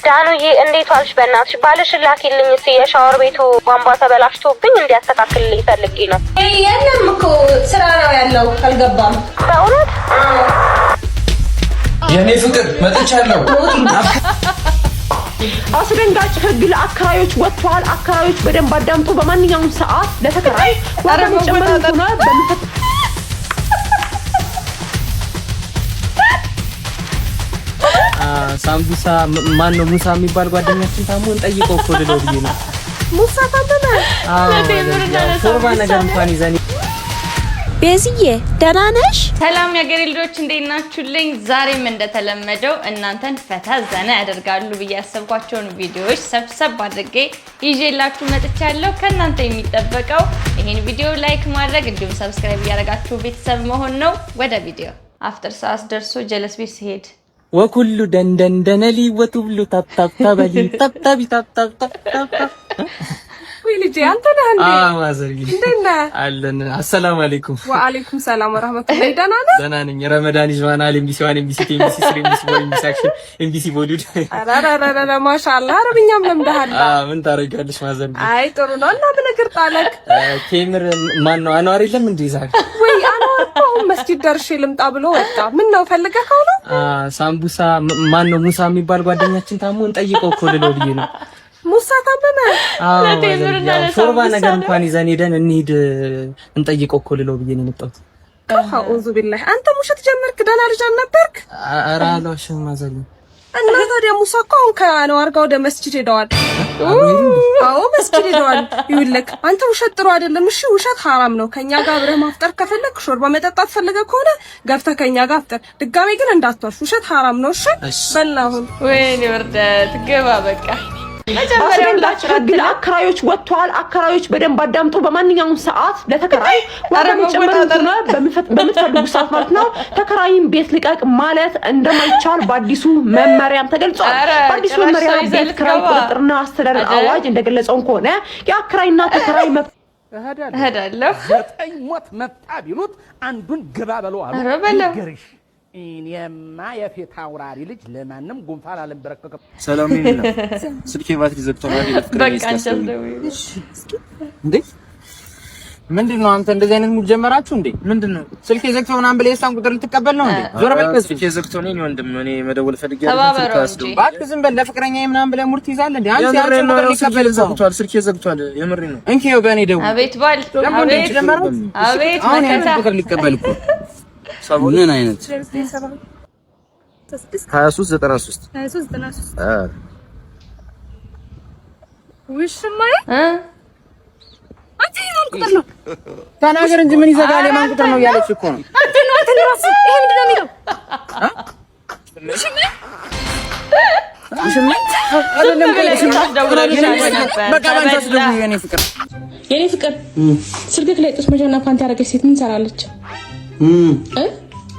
ዳኑዬ እንዴት ዋልሽ? በእናትሽ ባልሽን ላኪልኝ እስኪ፣ የሻወር ቤቱ ቧንቧ ተበላሽቶብኝ እንዲያስተካክልልኝ ፈልጌ ነው። የለም እኮ፣ ስራ ነው ያለው፣ አልገባም። በእውነት? የኔ ፍቅር፣ መጥቻለሁ። አስደንጋጭ ህግ ለአከራዮች ወጥቷል። አከራዮች በደንብ አዳምጡ። በማንኛውም ሰዓት ለተከራይ ዋጋ መጨመር ሆነ በሚፈት ሳምቡሳ ማን ነው፣ ሙሳ የሚባል ጓደኛችን ታሞ እንጠይቀው እኮ ልለው ብዬ ነው። ሙሳ ታመመ? ሾርባ ነገር እንኳን ይዘን ቤዝዬ፣ ደህና ነሽ? ሰላም የአገሬ ልጆች፣ እንዴት ናችሁልኝ? ዛሬም እንደተለመደው እናንተን ፈታ ዘና ያደርጋሉ ብዬ ያሰብኳቸውን ቪዲዮዎች ሰብሰብ አድርጌ ይዤላችሁ መጥቻለሁ። ከእናንተ የሚጠበቀው ይህን ቪዲዮ like ማድረግ እንዲሁም subscribe እያደረጋችሁ ቤተሰብ መሆን ነው። ወደ ቪዲዮ። አፍጥር ሰዓት ደርሶ ጀለስ ቤት ሲሄድ ወኩሉ ደንደንደነሊ ወቱብሉ ታብታብታበሊ ታብታቢ ታብታብታብ። ወይ ልጄ፣ አንተ ነህ እንዴ? አዎ ማዘርዬ። እንዴት ነህ? አለን። አሰላሙ አለይኩም። ወአለይኩም ሰላም ወራህመቱላሂ። ደህና ነህ? ደህና ነኝ። ረመዳን ይዝዋናል። MBC 1፣ MBC 2፣ MBC 3፣ MBC 4፣ MBC Action፣ MBC Bollywood። ኧረ ኧረ ኧረ፣ ማሻአላህ፣ አረብኛም ለምደሃል። አዎ፣ ምን ታደርጊያለሽ ማዘርዬ። አይ፣ ጥሩ ነው። እና ምን እግር ጣለክ? ቴምር ማን ነው፣ አንዋር የለም እንዴ ዛሬ? ወይ አንዋር እኮ አሁን መስጂድ ደርሼ ልምጣ ብሎ ወጣ። ምን ነው፣ ፈልገኸው ነው? ሳምቡሳ ማን ነው፣ ሙሳ የሚባል ጓደኛችን ታሞ እንጠይቀው እኮ ልለው ብዬ ነው። ሙሳ ታመመ? ሾርባ ነገር እንኳን ይዘን ሄደን እንሂድ እንጠይቀው እኮ ልለው ብዬ ነው የመጣሁት። አዑዙ ቢላህ፣ አንተ ውሸት ጀመርክ። ደህና ልጅ አልነበርክ? ኧረ አልዋሽም ማዘርዬ። እና ታዲያ ሙሳ እኮ አሁን ከአንዋር ጋር ወደ መስጂድ ሄደዋል። አዎ፣ መስጂድ ሄደዋል። ይኸውልህ አንተ፣ ውሸት ጥሩ አይደለም። እሺ፣ ውሸት ሐራም ነው። ከኛ ጋር አብረህ ማፍጠር ከፈለክ፣ ሾርባ መጠጣት ፈልገህ ከሆነ ገብተህ ከኛ ጋር አፍጠር። ድጋሜ ግን እንዳትዋሽ፣ ውሸት ሐራም ነው። እሺ፣ በል አሁን። ወይኔ ውርደት! ግባ በቃ። አስደንጋጭ ህግ ለአከራዮች ወጥቷል። አከራዮች በደንብ አዳምጡ። በማንኛውም ሰዓት ለተከራይ ዋጋ መጨመር ሆነ በምትፈልጉ ሰዓት ማለት ነው ተከራይን ቤት ልቀቅ ማለት እንደማይቻል በአዲሱ መመሪያም ተገልጿል። በአዲሱ መመሪያ ቤት ኪራይ ቁጥጥርና አስተዳደር አዋጅ እንደገለጸውን ከሆነ የአከራይና ተከራይ መብት እሄዳለሁ። ዘጠኝ ሞት መጣ ቢሉት አንዱን ግባ በለው አሉ። ኧረ በለው። ይንገርሽ፣ እኔማ የፊት አውራሪ ልጅ ለማንም ጉንፋን አልንበረከክም። ሰላም ነኝ። ስልኬ ባትሪ ዘግቷል። በቃ አንቺ እንዴ፣ ምንድን ነው አንተ እንደዚህ አይነት mood ጀመራችሁ እንዴ? ምንድን ነው፣ ስልኬ ዘግቶ ምናምን ብለህ የእሷን ቁጥር ልትቀበል ነው እንዴ? ዞር በል ከዚህ። ስልኬ ዘግቶ ነው ወንድም፣ እኔ መደወል ፈልጌ ተባበረው እንጂ። እባክህ ዝም በል። ለፍቅረኛዬ ምናምን ብለህ mood ትይዛለህ እንዴ? አንተ ያንተ ቁጥር ሊቀበል እዛው ዘግቷል፣ ስልኬ ዘግቷል። የምሬን ነው። እንኪ ይኸው በእኔ ደውል። አቤት ባል፣ ደግሞ እንዴት አቤት ጀመረው? አቤት አሁን መከታ። ያንተ ቁጥር ሊቀበል እኮ። ምን አይነት 23 93? ውሽማዬ፣ አንተ የማን ቁጥር ነው? ተናገር እንጂ ምን ይዘጋል? የማን ቁጥር ነው እያለች እኮ ነው። አንተ ነው፣ አንተ ነው ራስህ። ይሄ ምንድን ነው የሚለው? ውሽማዬ። አይደለም፣ ቆይ ነበር። በቃ ባንቺ አስደውይ የኔ ፍቅር። የኔ ፍቅር፣ ስልክህ ላይ ጡት መጃና ፓንት ያደረገች ሴት ምን ሰራለች?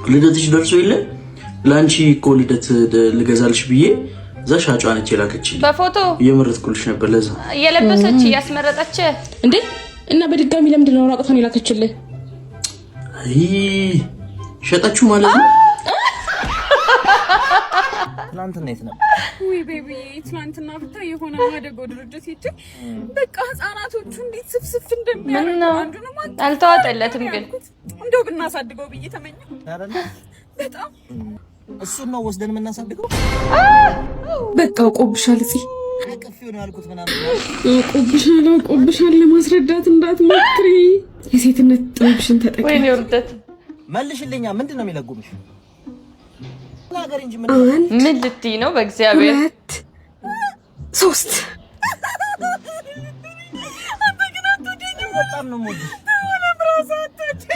ልደትሽ ደርሶ የለ፣ ለአንቺ እኮ ልደት ልገዛልሽ ብዬ እዛ ሻጯ ነች የላከችልኝ። በፎቶ እየመረጥኩልሽ ነበር ለዛ። እየለበሰች እያስመረጠች። እንዴ፣ እና በድጋሚ ለምንድን ነው ራቁቷን የላከችልህ? አይ፣ ሸጠችው ማለት ነው። ትናንትና የት ነበር? ውይ baby፣ ትናንትና ብታይ፣ የሆነ ማደጎ ድርጅት ሄጄ በቃ ህጻናቶቹ እንዴት ስፍስፍ እንደሚያደርጉ። ምነው? አንዱንም አልተዋጠለትም ግን። እንደው ብናሳድገው ብዬ ተመኘሁ በጣም። እሱን ነው ወስደን የምናሳድገው። በቃ አውቆብሻል እፂ። አቅፌው ነው ያልኩት ምናምን። አውቆብሻል፣ አውቆብሻል። ለማስረዳት እንዳትሞክሪ፣ የሴትነት ጥበብሽን ተጠቀሚ። ወይኔ ውርደት! መልሽልኛ። ምንድን ነው የሚለጉምሽ? ነገር እንጂ ምን አንድ ምን ልትይ ነው? በእግዚአብሔር። ሁለት፣ ሶስት። በጣም ነው የምወድሽ።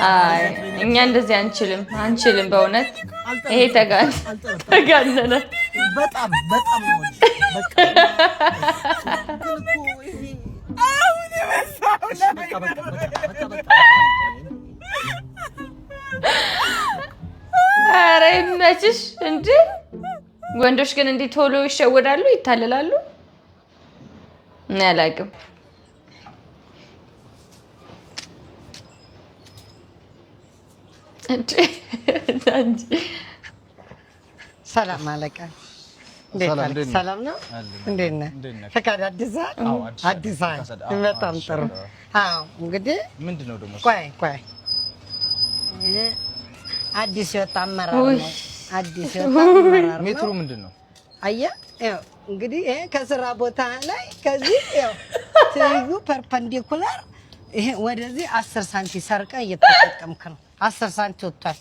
አይ፣ እኛ እንደዚህ አንችልም፣ አንችልም። በእውነት ይሄ ተጋነነ። በጣም በጣም ነው የምወድሽ። በቃ ግን እኮ ይሄ በቃ በቃ በቃ በቃ። ኧረ ይመችሽ እንጂ። ወንዶች ግን እንዲህ ቶሎ ይሸወዳሉ፣ ይታለላሉ። እኔ አላውቅም። እንዴ እንጂ። ሰላም አለቃ። ሰላም ነው? እንዴት ነህ? ፈቃድ አዲስ አዲስ። በጣም ጥሩ። አዎ እንግዲህ ምንድን ነው ደግሞ? ቆይ ቆይ፣ አዲስ የወጣ አመራር ነው። አዲስ የወጣ አመራር ነው። ሜትሩ ምንድን ነው? አየህ፣ ይኸው እንግዲህ ይሄ ከስራ ቦታ ላይ ከዚህ ይኸው ትይዩ perpendicular ይሄ ወደዚህ 10 ሳንቲ ሰርቀህ እየተጠቀምክ ነው። 10 ሳንቲ ወጥቷል።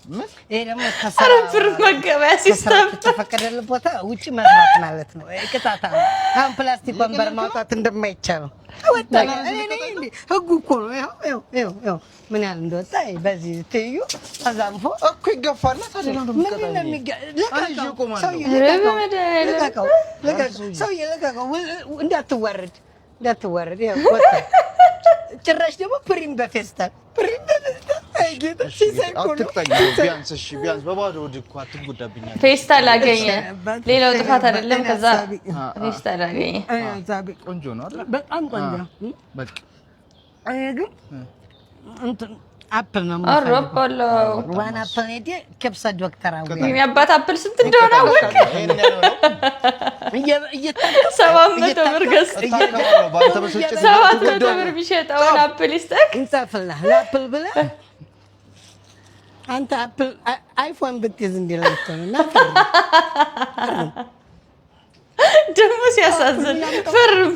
ይሄ ደግሞ ከስራ ብር መገበያ system ከተፈቀደልህ ቦታ ውጭ መስራት ማለት ነው። ቅጣት ነው። አሁን ፕላስቲክ ወንበር ማውጣት እንደማይቻለው ወጣ። እኔ ህጉ እኮ ነው። ይኸው ይኸው ይኸው ይኸው ምን ያህል እንደወጣ በዚህ ትይዩ ተዛንፎ እኮ ይገፋል። ታዲያ ነው ምንድን ነው ልቀቀው፣ ሰውዬ ልቀቀው፣ ልቀቀው፣ ሰውዬ ልቀቀው፣ እንዳትዋረድ እንዳትዋረድ። ይኸው ወጣ። ጭራሽ ደግሞ ፕሪም በፌስታል፣ ፕሪም በፌስታል። አይ ጌታ፣ ሲሳይ እኮ ነው። አትቅጣኝ። ቢያንስ እሺ፣ ቢያንስ በባዶ ሆድ እኮ አትጎዳብኛለህ። ፌስታል አገኘ። ሌላው ጥፋት አይደለም። ከዛ ፌስታል አገኘ። ቆንጆ ነው አይደል? በጣም ቆንጆ። በቃ እኔ ግን እንትን apple ነው አረበለው። One apple a day keeps doctor away። የኔ አባት apple ስንት እንደሆነ አወቅ? 700 ብር ገዝቶ 700 ብር የሚሸጠውን apple ይስጠክ። እንጻፍልህ ለ apple ብለህ አንተ apple iPhone ብትይዝ እንዲህ ነው እና ደግሞ ሲያሳዝን ፈርም።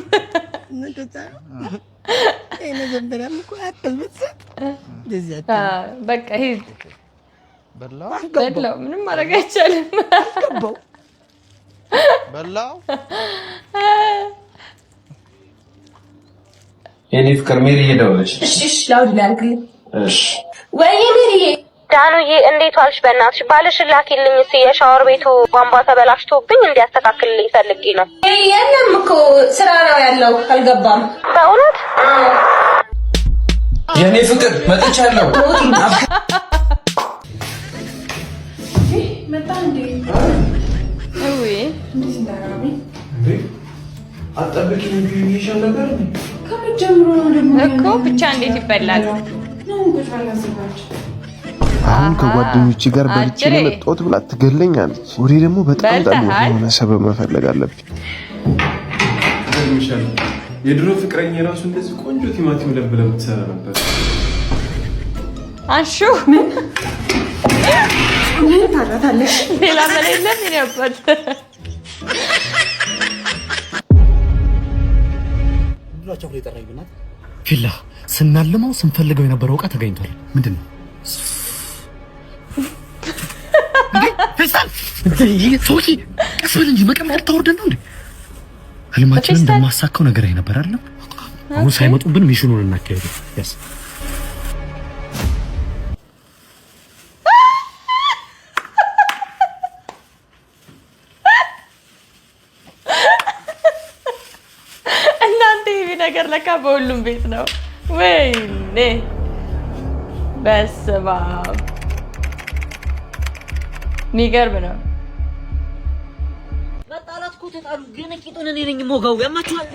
መጀመሪያም እኮ apple ብትሰጥ እንደዚህ በቃ ሂድ። በላው። በላው። ምንም ማድረግ አይቻልም። በላው። የኔ ፍቅር ሜሪ እየደወለች። እሺ እሺ፣ loud ላይ አድርግልኝ። እሺ። ወይ ሜሪዬ። ዳኑዬ እንዴት ዋልሽ? በእናትሽ ባልሽን ላኪልኝ እስኪ፣ የሻወር ቤቱ ቧንቧ ተበላሽቶብኝ እንዲያስተካክልልኝ ፈልጌ ነው። የለም እኮ፣ ስራ ነው ያለው፣ አልገባም። በእውነት? የኔ ፍቅር መጥቻለሁ። መጣ እንዴ? ውይ። እንዴት እንዳራበኝ። አጠብቂኝ ብዬሽ ነበር። ከመጀመሩ ነው ደግሞ። እኮ ብቻ እንዴት ይበላል? ነው ቁጭ በል አዘጋጅ። አሁን ከጓደኞቼ ጋር በልቼ ነው የመጣሁት ብላ ትገለኛለች። ወሬ ደግሞ በጣም ጠግቦ የሆነ ሰበብ መፈለግ አለብኝ። ይገርምሻል፣ የድሮ ፍቅረኛ የራሱ እንደዚህ ቆንጆ ቲማቲም ለብ ለምትሰራ ነበር። አንሹ። ምን ታውቃታለሽ? ሌላ መላ የለም የኔ አባት። ፊላ ስናልመው ስንፈልገው የነበረው እቃ ተገኝቷል። ምንድን ነው? ፌስታል! ሰውዬ ቀስ በል እንጂ፣ መቀመጥ ልታወርደን ነው እንዴ? ህልማችንን እንደማሳካው ነገር ነበር አይደለም? አሁን ሳይመጡብን mission ኑን እናካሄደው። ያስ እናንተ ይህ ነገር ለካ በሁሉም ቤት ነው። ወይኔ በስመ አብ፣ የሚገርም ነው። መጣላት እኮ ተጣሉ፣ ግን ቂጡን እኔ ነኝ የምወጋው። ያማችኋል።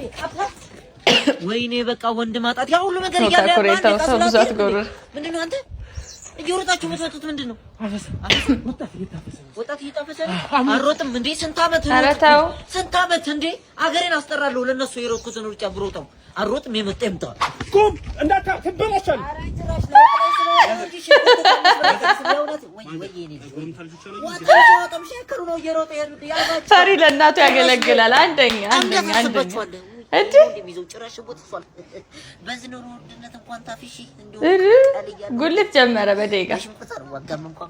ወይኔ በቃ ወንድ ማጣት ያ ሁሉ ነገር እያለ ተው ተው፣ ብዙ አትጎርር። ምንድን ነው አንተ እየሮጣችሁ የምትመጡት ምንድን ነው? ወጣት እየታፈሰ ነው። አልሮጥም እንዴ? ስንት ዓመት ኧረ ተው። ስንት ዓመት እንዴ? አገሬን አስጠራለሁ። ለእነሱ የሮጥኩትን ሩጫ ብሮጠው አልሮጥም። የመጣ ይምጣ። ቁም፣ እንዳታ ትበላሻለህ። ፈሪ ለእናቱ ያገለግላል። አንደኛ አንደኛ አንደኛ እንዴ! በዚህ ኑሮ ውድነት እንኳን ታፍሺ ጉልት ጀመረ በደቂቃ። እንኳን